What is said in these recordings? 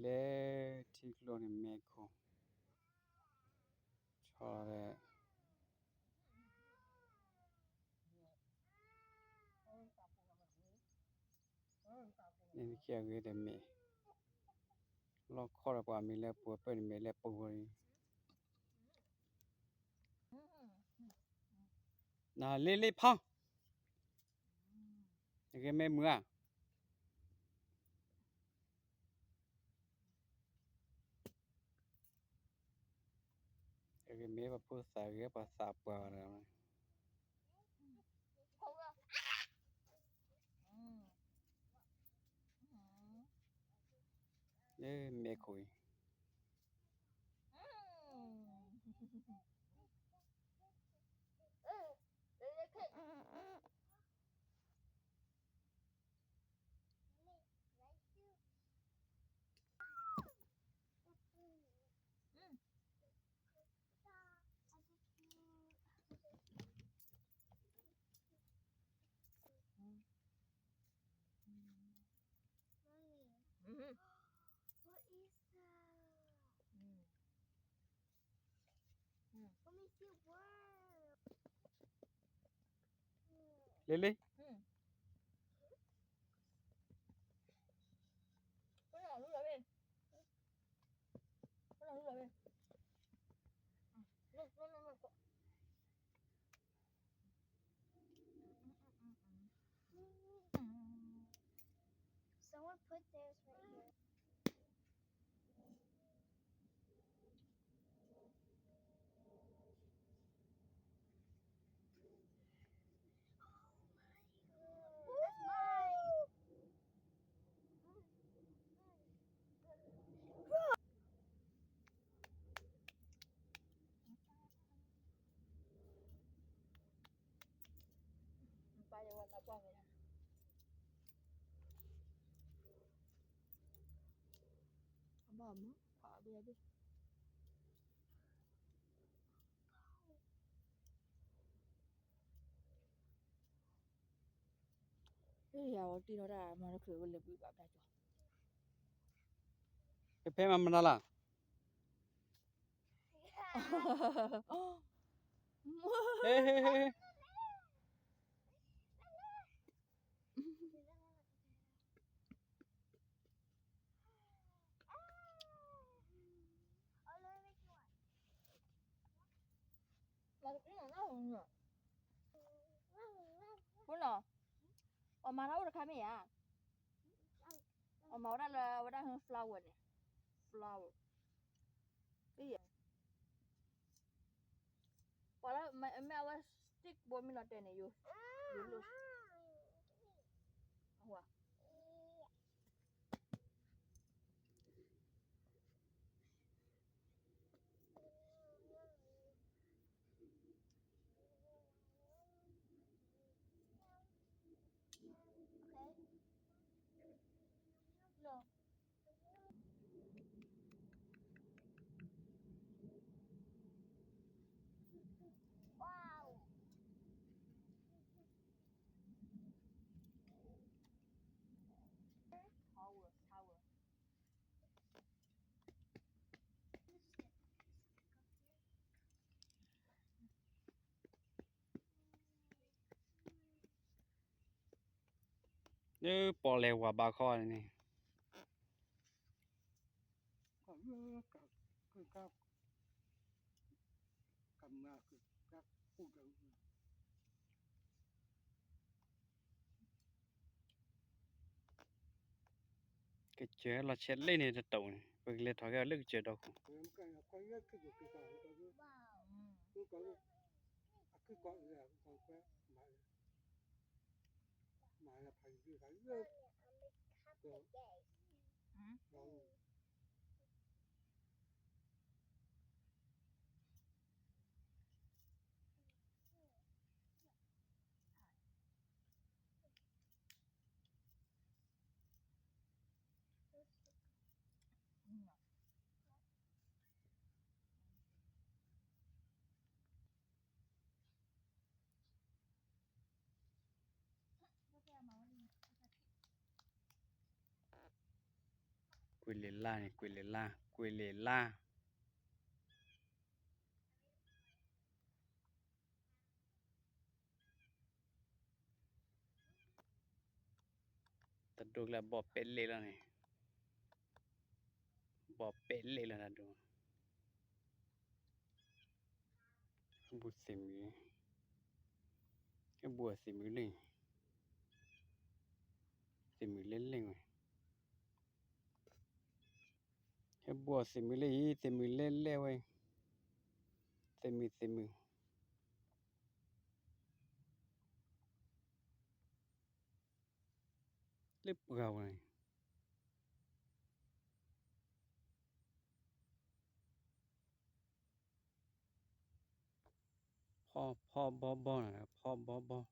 လဲၤထံကျိန့ၣ်မဲခိၣ်, ဆီဒီး န့ၣ်တကဲအဂ့ၤဒီးမ့ၢ် လီၢ်ခီဒီးပှၤမ့ၢ်လၢပှဲၤပၢၢ်န့ၣ်မ့ၢ်လၢပူၤဝဲအံၤ, နလ့လ့ဖီ, အဂ့ၤမ့ၢ်မုာ်ဧါ. အဂ့ၤမ့ၢ်ပှၤဖိသၣ်ဂ့ၤ ပှၤသးပှၢ်ဒီး လၢမဲခိၣ်အံၤ လ့လ့ Someone put theirs right here. Oh my God. That's mine. ယၤဝဲတံၢ်နီၢ်တၢ်မၤတချုးဝဲလဲၤဘုးဘၣ်ဘျါကီ, ဖဲမၤမနုၤလၢ် ဟ့ ဟ့ ဟ့ ပူနီၤ, အမၤတၢ်အိၣ်တခါမ့ၢ်ဧါ, အမၤဝဲဒၣ်လၢဝဲဒၣ် flower န့ၣ်, flower, ပှၤလၢမ့ၢ်အဝဲ stick ဘိမ့ၢ်လီၤတဲာ်န့ၣ် ယိၤလိၣ်, အဝဲ လၢပီၣ်လဲၣ်ဝၤဘးခီန့ၣ်န့ၣ် ကစၢၢ်လီၤဆဲးလ့ၣ်န့ၣ်တတိၢ်န့ၣ် ပကလဲၤထီၣ်က့ၤအီၤလၢကစၢၢ်ဒီခိၣ်, ကွံာ် လ့ၤလါန့ၣ် ကွံာ်လ့ၤလါ, ကွံာ်လ့ၤလါ. တၢ်ဒိကျဲဘီၣ်ပဲာ်လ့ၣ်လီၤန့ၣ်, ဘီၣ်ပဲာ်လ့ၣ်လီၤတၢ်ဒိ. ဟဲဘူးသ့ၣ်မုၣ်, ဟဲဘူးသ့ၣ်မုၣ်လၢ, သ့ၣ်မုၣ်လဲၣ်လဲၣ်ဝဲ, ဟဲဘူးသ့ၣ်မုၣ်လၢအံၤ သ့ၣ်မုၣ်လဲၣ်လဲၣ်ဝဲ, သ့ၣ်မုၣ်သ့ၣ်မုၣ် လၢပှၢ်ဝဲန့ၣ် ဖီဖီဘီဘီန့ၣ် ဖီဘီဘ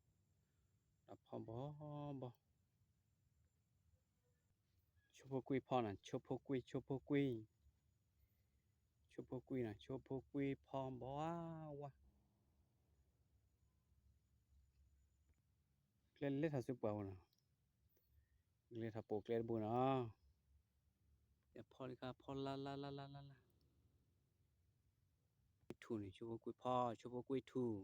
ီ, ဒီးဖီဘီဘီ, ဆိဖိကွံာ်ဖီန့ၣ် ဆိဖိကွံာ် ဆိဖိကွံာ်, ဆိဖိကွံာ်န့ၣ် ဆိဖိကွံာ်ဖီဘီဝါ, ကျဲလဲၤထီၣ်ဆူပှၢ်ဝဲန့ၣ်, ကျဲထီၣ်ပိာ်ကျဲတဘိန့ၣ်, ယဖီတခါဖီလါလါလါလါလါလါ, ထူၣ်န့ၣ် ဆိဖိကွံာ်ဖီ ဆိဖိကွံာ်ထူၣ်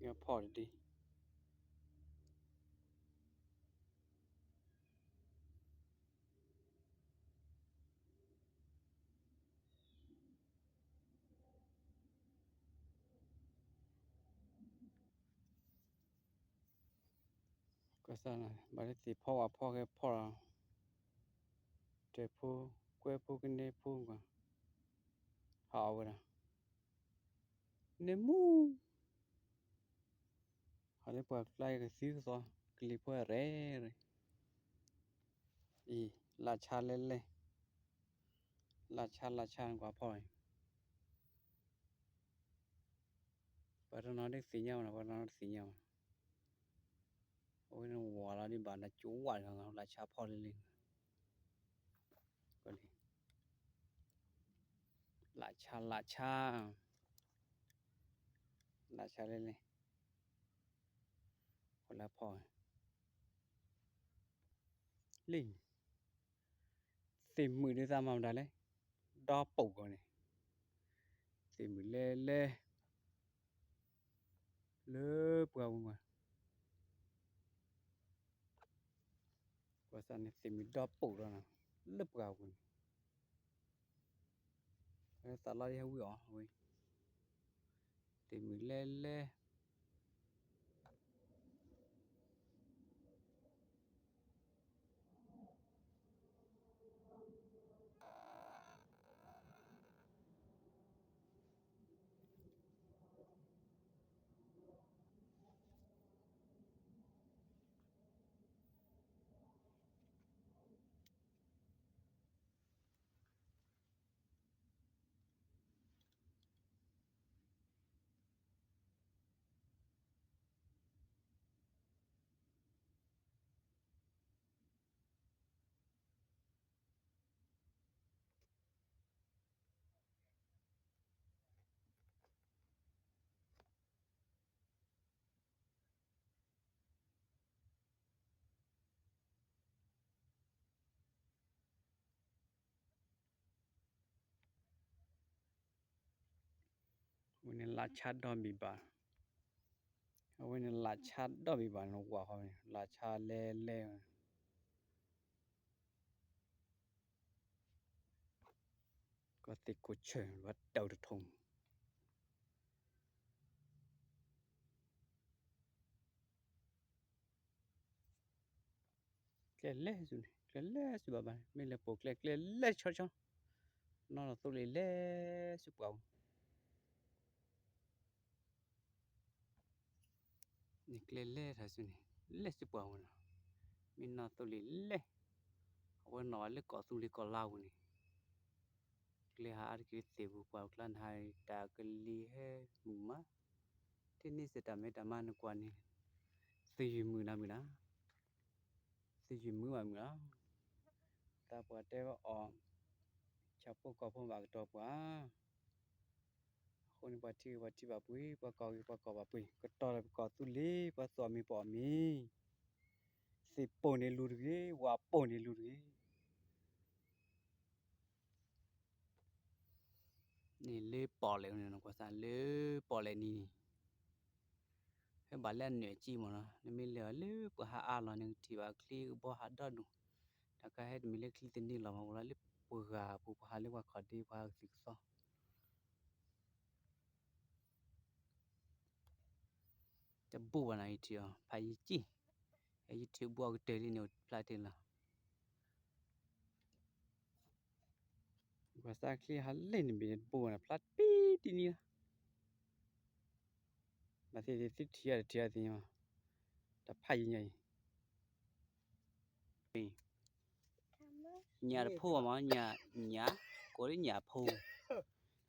ယဖီၣ်တဒံး ကစၢ်န့ၣ် ဘၣ်လၢသ့ၣ်ဖီဝါဖီဃဲဖီလီၤ, တဲာ်ဖိ ကွဲဖိကန့ၢ်ဖိကွၢ်, ဟးအီၣ်ဝဲဒၣ် န့ၣ်မူ ဟးလၢပှၤကျါကသံကသီ ကလံၤဖိရဲၣ်ရဲၣ်, အံၤ လၢ်ဆါလဲၣ်လဲၣ်, လၢ်ဆါလၢ်ဆါကွၢ်ဖီအံၤ ပှၤတနီၤဒ်သ့ၣ်ညါဘၣ်နီၤ ပှၤတနီၤဒ်သ့ၣ်ညါဘၣ်, အဝဲန့ၣ်ဝီၤလီၤဒ်ဘၣ်နကၠိဝါတဂၤ လၢ်ဆါဖီလံလံ, လၢ်ဆါလၢ်ဆါ, လၢ်ဆါလဲၣ်လဲၣ်, ဃိလၢဖီ လံ သ့ၣ်မုၣ်ဒ်သးမၤမတၤလဲၣ်, ဒီပုၢ်ကီၢ်န့ၣ်, သ့ၣ်မုၣ်လဲၣ်လဲၣ်, လၢပှၢ်ဝဲ, ပှၤသးန့ၣ်သ့ၣ်မုၣ်ဒီပုၢ်ဒီး လၢပှၢ်ဝဲန့ၣ်, သးလီၤဒ်ဟဲဝံအီၤဝဲ, သ့ၣ်မုၣ်လဲၣ်လဲၣ် အဝဲန့ၣ်လၢ်ဆါဒီဘ့ၣ်ဘၣ်, အဝဲန့ၣ်လၢ်ဆါဒီဘ့ၣ်ဘၣ်န့ၣ် ဝၤဃီန့ၣ် လၢ်ဆါလဲၣ်လဲၣ်, ကီၢ်သ့ၣ်ခိၣ်ဆၢၣ် ဘၣ်တၢ်တထူၣ် ကျဲလဲၤဆူန့ၣ် ကျဲလဲၤဆူဘၣ်ဘၣ် မ့ၢ်လဲၤပိာ်ကျဲ ကျဲလဲၤဆီဆီ နီၢ်လီၤသိလ့ၣ်လဲၤဆူပှၢ်ပူၤ န့ၣ်ကျဲလဲၤထီၣ်ဆူန့ၣ် လဲၤဆူပှၢ်ပူၤလီၤ မ့ၢ်နီၢ်သိလ့ၣ်လဲၤ အဝဲနီၢ်ဝဲလၢကီၢ်သူလ့ၤကီၢ်လါပူၤန့ၣ် ကျ ကျဲဟးအါတက့ၢ်သ့ၣ်ပူၤ ပှၤကျါနဟးတၢ်ကလံၤဟဲမုာ်မး, တန့ၢ်စ့ၢ်တၢ်မဲတၢ်မါနကွၢ်န့ၣ်, သယုၢ်မုာ်နၤမုာ်နၤ, သယုၢ်မုာ်ဘၣ်မုာ်လီၤ, သးပှၢ်တဲဝဲအီၤ, ဆၣ်ဖိကီၢ်ဖိဘၣ်ကတီၤပှၤ အဃိန့ၣ် ပှၤထံဂ့ၤပှၤထံဘၣ်ပှ့ၤ, ပှၤကီၢ်ဂ့ၤ ပှၤကီၢ်ဘၣ်ပှ့ၤ, ကတီၤလၢပကီၢ်သူလ့ၤ, ပှၤသူအီၣ်မ့ၤပအီၣ်မ့ၤ, သ့ၣ်ပိၢ်န့ၣ်လူၤတဂ့ၤ, ဝၣ်ပိၢ်န့ၣ်လူၤတဂ့ၤ, န့ၣ်လၢပီၣ်လဲၣ်န့ၣ် ကွၢ်စၢ်လၢပီၣ်လဲၣ်နံၤန့ၣ် ဖဲဘၣ်လၢအနွဲၣ်စံမ့ၢ်နီၤ, နမ့ၢ်လဲၤအီၤလၢပှၤဟးအါလီၤန့ၣ် နကထံၣ်ဘၣ်ချံကဘီဟးဒီဒူၣ်, တၢ်ကါဟဲတမ့ၢ်လၢချံသန့လီၤမး အိၣ်လီၤလၢပှၤဂၤအပူၤ ပှၤဟးလၢပှၤခီၣ်ဒ့ ပှၤဟးကသုၣ်ကသီ တဘူးဘၣ်နီၤ ယထံၣ်အီၤ ဖးယံၤကံၢ်, ယထံၣ်ဘူးအကတၢၢ်လံန့ၣ် အိၣ်ဖျါတ့ၢ်လီၤ. ပှၤသးချံဟးလၢန့ၣ်ဘ့ၣ်တဘူးဘၣ်နီၤ ဖျါတပံတနံၤလီၤ. ဘၣ်သ့ၣ်သ့ၣ်သုထံၣ်အီၤတထံၣ်အီၤသ့ၣ်ညါ, တၢ်ဖးယံၤညါအံၤ ညၣ်တဖိဘၣ်မး, ညၣ်, ညၣ်, ကိးလၢညၣ်အဖိ,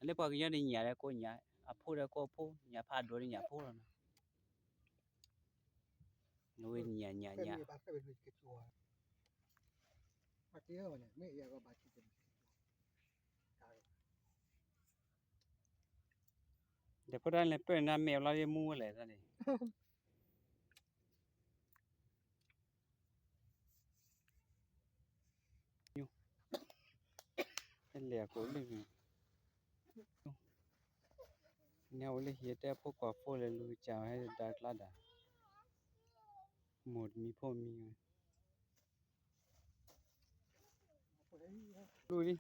လၢပှၤကညီန့ၣ်ညၣ်ဒီးကိးညၣ်, အဖိဒီးကိးအဖိ, ညၣ်ဖးဒိၣ်ဒီးညၣ်ဖိလီၤနီၤ, ဝဲညၣ်ညၣ်ညၣ် ဒီးဖိတၢ်လဲၤပၢၢ်န့ၣ် မဲာ်ဘျီဒ်မူဝဲလဲၣ်တၢ်န့ၣ် လဲၤအကိးလၢန့ၣ်, နဲအိၣ်လၢဟံၣ်တဲဖိကွၢ်ဖိလဲၤလူၤကစၢ်ဝဲဒါကျါဒၣ်, မိၢ်တမံၤဖိမံၤဝဲ လူၤလံ,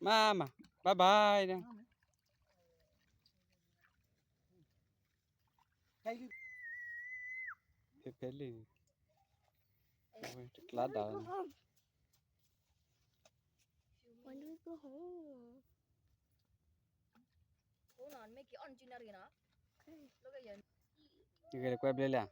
မၤမၤ, bye bye ဒၣ် ဖဲဖဲလံ, တကျါဒၣ် When do we go home? ယကကွဲဘျဲလၢ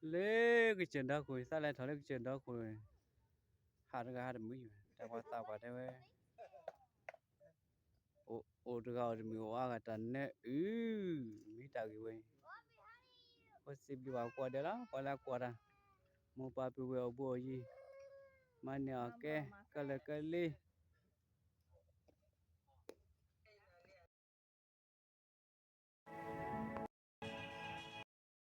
လၢကစၢၢ်ဒီခိၣ် သးလဲၤထီၣ်လၢကစၢၢ်ဒီခိၣ်, ဟးတဂၤဟးတမုာ်, တၢ်ပှၤသးပှၢ်တဲဝဲ အိၣ်တဂၤအိၣ်တမုာ် အိၣ်အါဂၤတၢ်နၢအုၣ်, မ့ၢ်တၢ်ဂ့ၢ်ဝဲအံၤ, ပစံးဘျုးဘၣ်ကိးဂၤဒဲးလီၤ, ပှၤလၢအကွၢ်တၢ်, မိၢ်ပၢ်ပုၢ်ဝဲၢ်အိၣ်ဘူးအိၣ်ယံၤ, မၤန့ၢ်အီၣ်ကဲ, ကလၢာ်ကလ့